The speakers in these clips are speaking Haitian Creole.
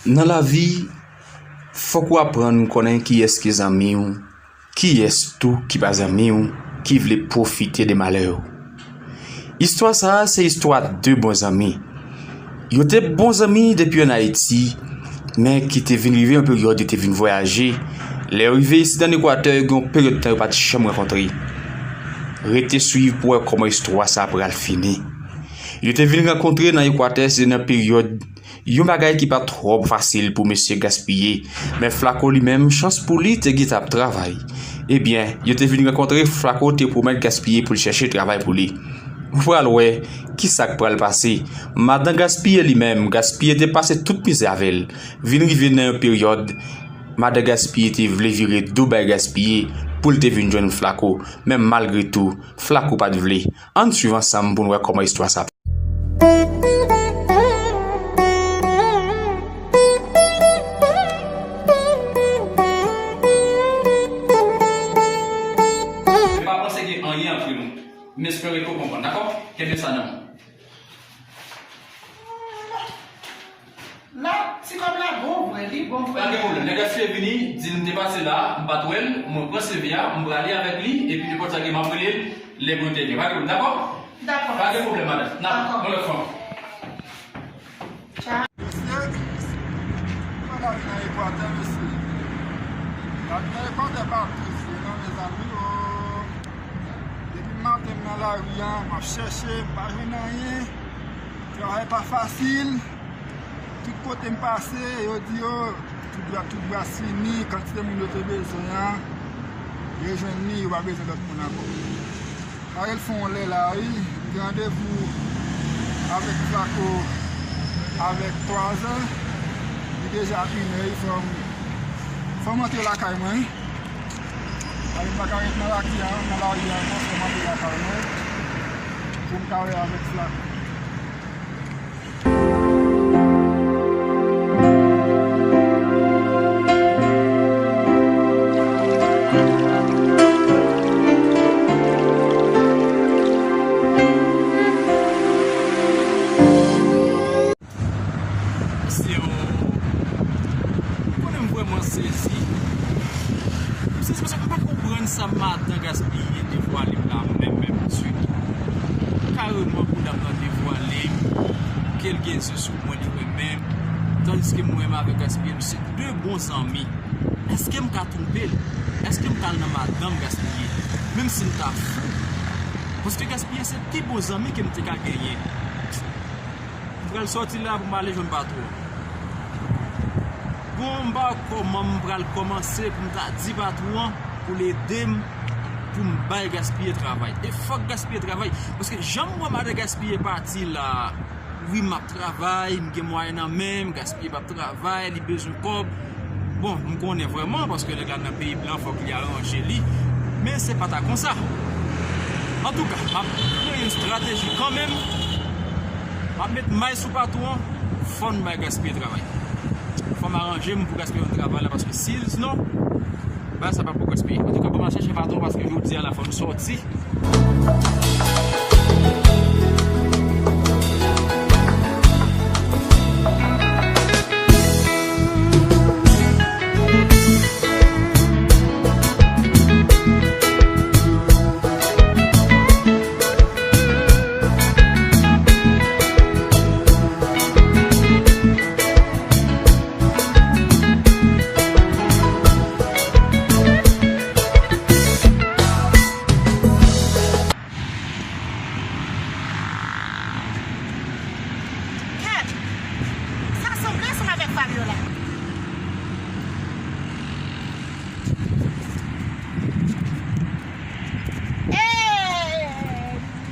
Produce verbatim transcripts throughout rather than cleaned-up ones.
Nan lavi, fòk ou aprann konnen kiyès ki zanmi w, kiyès tou ki pa zanmi w, ki vle pwofite de malè w. Istwa sa a se istwa de bon zanmi. Yo te bon zanmi depi ann Ayiti, men ki te vin rive yon peryòd yo te vin vwayaje. Lè yo rive isit ann Ekwatè, yo gen yon peryòd tan yo pa t janm rankontre. Rete swiv pou w wè kòman istwa sa a pral fini. Yo te vin rankontre nan Ekwatè, se nan peryòd yon bagay ki pa twò fasil pou mesye Gaspiye, men Flako li menm, chans pou li, te gentan ap travay. Ebyen, yo te vin rankontre, Flako te pwomèt Gaspiye pou l chèche travay pou li. Ou pral wè ki sa k pral pase. Madan Gaspiye li menm, Gaspiye te pase tout mizè avè l. Vin rive nan yon peryòd, madan Gaspiye te vle vire do bay Gaspiye pou l te vin jwenn Flako, men malgre tou, Flako pa t vle. Ann swiv ansanm pou n wè kòman istwa sa. Men pa panse gen anyen antre nou. M espere ke w konprann, dakò? Kenbe sa nan men w. La, ti kòb la bon vre, li bon vre. Pa gen pwoblèm. Nèg Gaspiye vini, di l m te pase la, m pa t wè l, mwen pran C V a, m prale avèk li, epi nenpòt sa gen m ap rele l, lè mwen te gen. Pa gen pwoblèm, dakò? Dakò. Pa gen pwoblèm, madanm. N ap, dakò, yon lòt fwa. Mesye, mwen la nan Ekwatè, mesye. La nan Ekwatè pa tou vre, non, mezanmi, o. Depi maten m nan lari a, m ap chèche, m pa jwenn anyen. Travay pa fasil. Tout kote m pase, yo di yo, tout bra-, tout bras fini, kantite moun yo te bezwen an, yo jwenn li, yo pa bezwen lòt moun ankò. Parèl fè yon lè la, wi, m gen randevou avèk Flako avèk twazè, li deja inè, fò m, fò m antre lakay mwen, wi. Paske m pa ka ret nan lari a, nan lari a ankò, fò m antre lakay mwen pou m ka wè avèk Flako. Se yon, ou konnen m vrèman sezi. M sezi paske m pa konprann sa madan Gaspiye devwale m la, menm, menm, ditou. Kareman, pou dam nan devwale m, ke l gen zye sou mwen, li wè menm. Tandiske mwen menm avèk Gaspiye, nou se de bon zanmi. Èske m ka twonpe l? Èske m ka al nan madanm Gaspiye? Menm si m ta fou. Paske Gaspiye se pi bon zanmi ke m te ka genyen. M pral sòti la pou m ale jwenn patwon. Bon, m pa wè kòman m pral kòmanse pou m ta di patwon an pou l ede m, pou m bay Gaspiye travay. E fòk Gaspiye travay. Paske jan m wè madan Gaspiye pati la, wi, m ap travay, m gen mwayen nan men m, Gaspiye p ap travay, li bezwen kòb. Bon, m konnen vrèman, paske nèg la nan peyi blan, fòk li aranje li. Men se pa ta konsa. Antouka, m ap kreye yon estrateji kanmenm. M ap met may sou patwon an, fò n bay Gaspiye travay. Fò m aranje m pou Gaspiye jwenn travay la, paske si non, bagay sa p ap bon Gaspiye. Antouka, bon, m al chèche patwon, paske jodi a la, fò n sòti. Kèt! Sa sanble ansanm avèk Fabiola. Ey!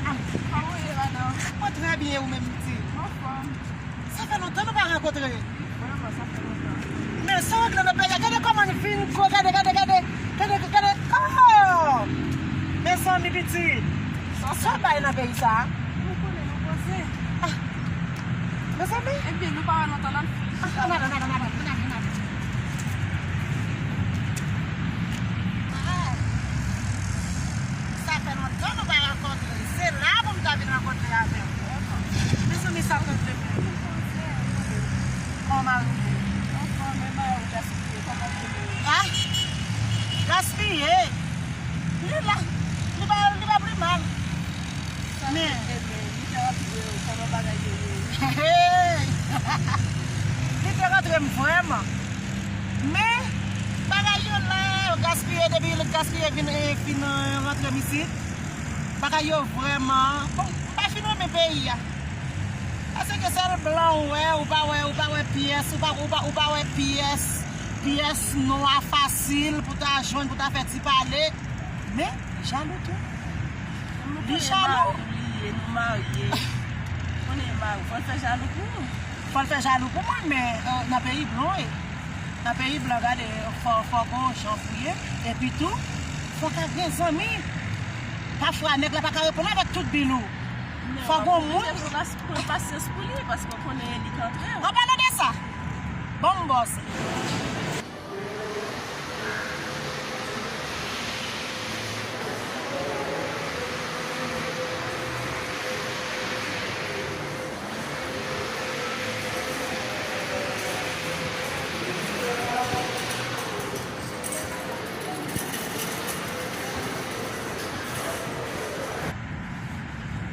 Ah, kòman w ye, madanm? Mwen trè byen, ou menm, pitit? Anfòm. Sa fè lontan nou pa rankontre. Vrèman, sa fè lontan. Men sa w regle nan peyi a, gade kòman l vin gwo, gade, gade, gade, gade, gade, oh! Mezanmi, pitit, sa w bay nan peyi sa a? Ou konnen, nou koze. Ah! Mezanmi. Ebyen, nou pa wè lontan, n al fè yon chita. Ah, n al, n al, n al, n al, n al, n al. Ah! Sa fè lontan nou pa rankontre. Se la pou m ta vin rankontre avè w. Mezanmi, sa fè plezi. Kòman w ye? Bagay yo ye. Hey! Li te rantre m vrèman. Men, bagay yo la, yo gaspiye depi yo gaspiye vin, eh, fin, eh, rantre m isit. Bagay yo vrèman. Bon, m pa fin renmen peyi a. Paske sèl blan ou wè, ou pa wè, ou pa wè pyès, ou pa, ou pa, ou pa wè pyès, pyès nwa fasil pou ta jwenn, pou ta fè ti pale. Men, li jalou tou. Li jalou. Nou konnen mari w li ye, nou marye. Konnen mari w, fò l fè jalou pou ou. Fò l fè jalou pou mwen, men, eh, nan peyi blan, wi. Nan peyi blan, gade, fò, fò gon jan pou ye. Epi tou, fò ka gen zanmi. Pafwa, nèg la pa ka reponn avèk tout bil ou. Fò gon moun. Pran pasyans pou li, paske w konnen li k antre w. An palan de sa, bon, m bòs.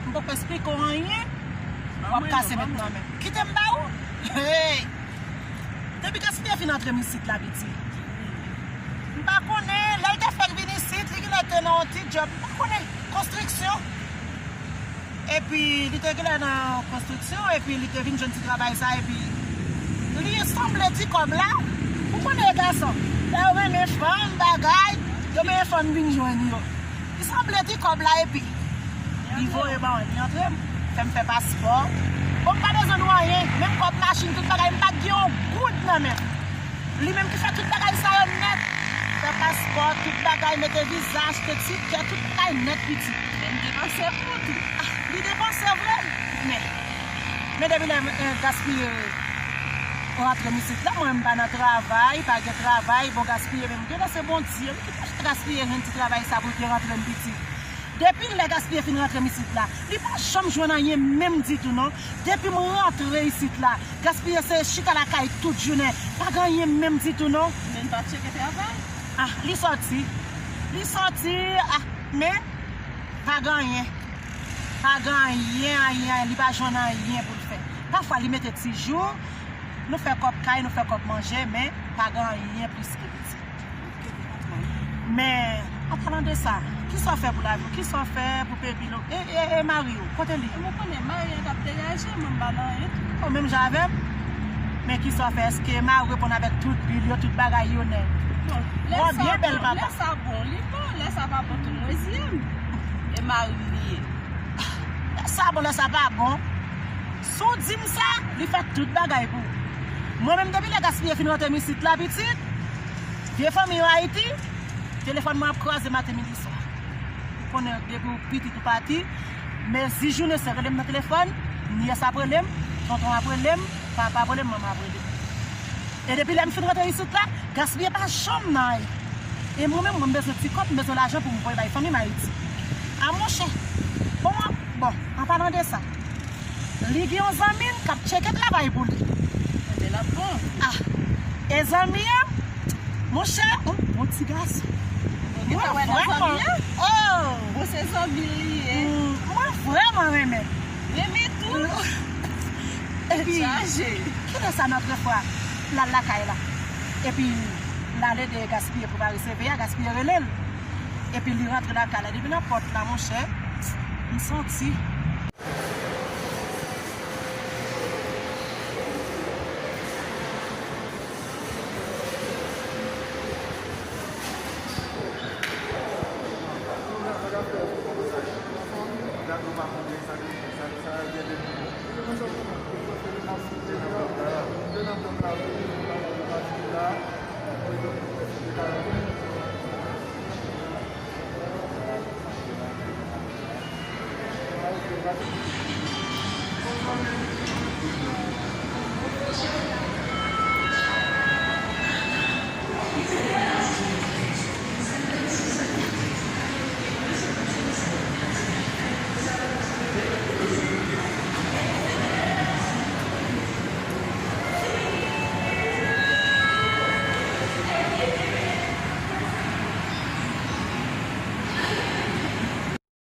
M poko esplike w anyen. W ap kase met nan men. Kite m ba ou. Hey! Depi gaspiye fin antre m isit la, piti. M pa konnen, lè l te fèk vin isit, li genlè te nan yon ti djòb. M pa konnen, konstriksyon. Epi, li te genlè nan konstriksyon, epi li te vin jwenn ti travay sa, epi li sanble ti kòb la, ou konnen gason, lè yo renmen fanm, bagay, yo menm fanm vin jwenn yo. Li sanble ti kòb la, epi li voye ba mwen, li antre m, fè m fè paspò. Bon, m pa bezwen nou anyen, menm kòb machin, tout bagay, m pa t gen yon goud nan men m. Li menm ki fè tout bagay sa yo nèt. Fè paspò, tout bagay, mete viza, achte tikè, tout bagay nèt, piti. Men m depanse pou ou tou. Ah, li depanse vre. Men, men depi lè, eh, gaspiye rantre m isit la, mwen m pa nan travay, pa gen travay, bon, gaspiye menm, genlè se Bondye wi ki fè gaspiye jwenn ti travay sa pou l te rantre m, piti. Depi lè gaspiye fin rantre m isit la, li pa janm jwenn anyen menm ditou non. Depi m rantre isit la, gaspiye se chita lakay tout jounen, pa gen anyen menm ditou non. Men l pa tcheke travay. Ah, li sòti. Li sòti, ah, men pa gen anyen. Pa gen anyen, anyen, anyen, li pa jwenn anyen pou l fè. Pafwa li mete ti jou, nou fè kòb kay, nou fè kòb manje, men pa gen anyen plis ke piti. Men, an palan de sa, kisa w fè pou lavi w? Kisa w fè pou peyi w? E, e, e mari w, kote li? Mwen konnen mari an t ap degaje, mwen m pa nan anyen tou. Ou menm jan avè m? Men kisa w fè? Èske mari w reponn avèk tout bil yo, tout bagay yo nèt? Bon, lè sa bon, lè sa bon, li bon, lè sa pa bon tou, mwen reziye m. E mari m li ye. Lè sa bon, lè sa pa bon. Si w di m sa, li fè tout bagay pou ou. Mwen menm, depi lè gaspiye fin rantre m isit la, pitit, vye fanmi yo Ayiti, telefòn mwen ap kraze maten, midi, swa. Ou konnen depi w pitit ou pati, mezi jounen se rele m nan telefòn, nyès ap rele m, tonton ap rele m, papa ap rele m, manman ap rele m. E depi lè m fin rantre isit la, gaspiye pa janm nan anyen. E mwen menm, mwen m bezwen ti kòb, m bezwen lajan pou m voye bay fanmi m Ayiti. A monchè, bon, bon, an palan de sa, li gen yon zanmi l k ap tcheke travay pou li. Enben l ap bon. Ah, e zanmi an, monchè, oh, bon ti gason. Ou gentan wè nan zanmi an? Oh! Bon, se zanmi l li ye. Mm, mwen vrèman renmen l. Renmen tou. Epi, kilè sa nan trè fwa l al lakay la? Epi, l al ede gaspiye prepare seve a, gaspiye rele l. Epi, li rantre lakay la. Depi nan pòt la, monchè, m santi.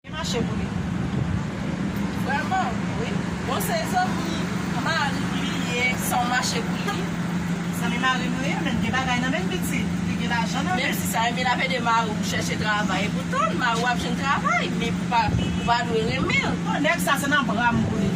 Gen mache pou li. Frè Se zanmi mari w li ye, sa w mache pou li. Zanmi mari m li ye, men gen bagay nan men pitit. Li gen lajan nan men. Menm si sa, men l ap ede mari w chèche travay. E poutan, mari w ap jwenn travay, men ou pa, ou pa dwe renmen l. Bon, nèg sa se nan bra m pou li.